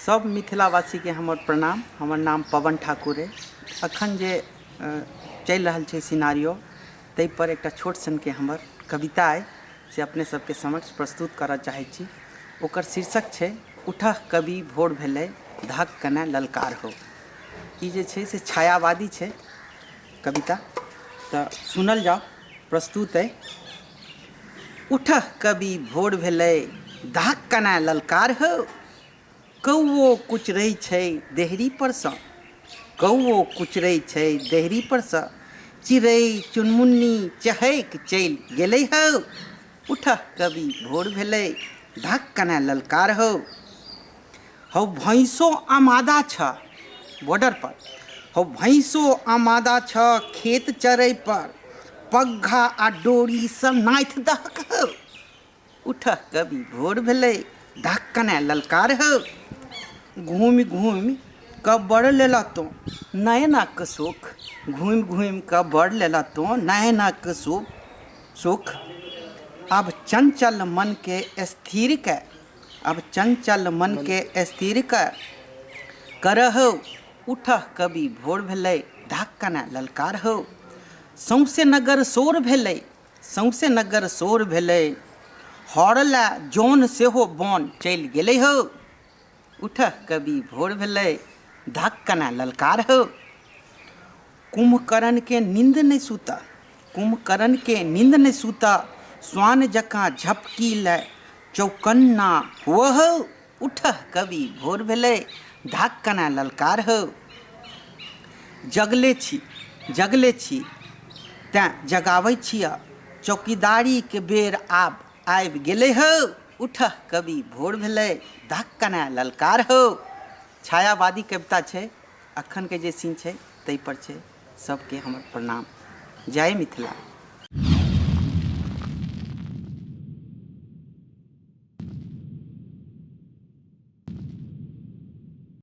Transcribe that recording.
सब मिथिलावासीके हमर प्रणाम। हमर नाम पवन ठाकुर अइ। अखन जे चलि रहल छै सिनारियो ताहि पर एकटा छोट सनके हमर कविता अइ से अपने सबके समक्ष प्रस्तुत करऽ चाहै छी। ओकर शीर्षक छै उठह कवि भोर भेलै धक कने ललकार हो। ई जे छै से छायावादी छै कविता, तऽ सुनल जाउ, प्रस्तुत अइ। उठह कवि भोर भेलै धक कने ललकार हो, कौओ कुचरै छै देहरी परसँ, कौओ कुचरै छै देहरी परसँ, चिड़ै चुनमुन्नी चहकि चलि गेलै हौ। उठह कवि भोर भेलै धक कने ललकार हौ। हौ भैंसो आमादा छ बॉर्डर पर, हौ भैंसो आमादा छ खेत चरै पर, पग्घा आ डोरीसँ नाथि दहक हौ। उठह कवि भोर भेलै धक कने ललकार हौ। घूमि घूमि कऽ बड़ लेलह तोँ नयनक सुख, घूमि घूमि कऽ बड़ लेलह तोँ नयनक सुख सुख। आब चंचल मनके स्थिर कऽ, आब चंचल मनके स्थिर कऽ करह हौ। उठह कवि भोर भेलै धक कने ललकार हौ। सौँसे नगर शोर भेलै, सौँसे नगर शोर भेलै, हर लए जौन सेहो बन चलि गेलै हौ। उठह कवि भोर भेलै धक कने ललकार हौ। कुम्भकर्णके नींद नहि सुतऽ, कुम्भकर्णके नींद नहि सुतऽ, स्वान जकाँ झपकी लए चौकन्ना हुअ हौ। उठह कवि भोर भेलै धक कने ललकार हौ। जगले छी, जगले छी तैँ जगाबै छिअ, चौकीदारीके बेर आब आबि गेलै हौ। उठह कवि भोर भेलै धक कने ललकार हौ। छायावादी कविता छै, अखनके जे सीन छै ताहि पर छै। सबके हमर प्रणाम। जय मिथिला।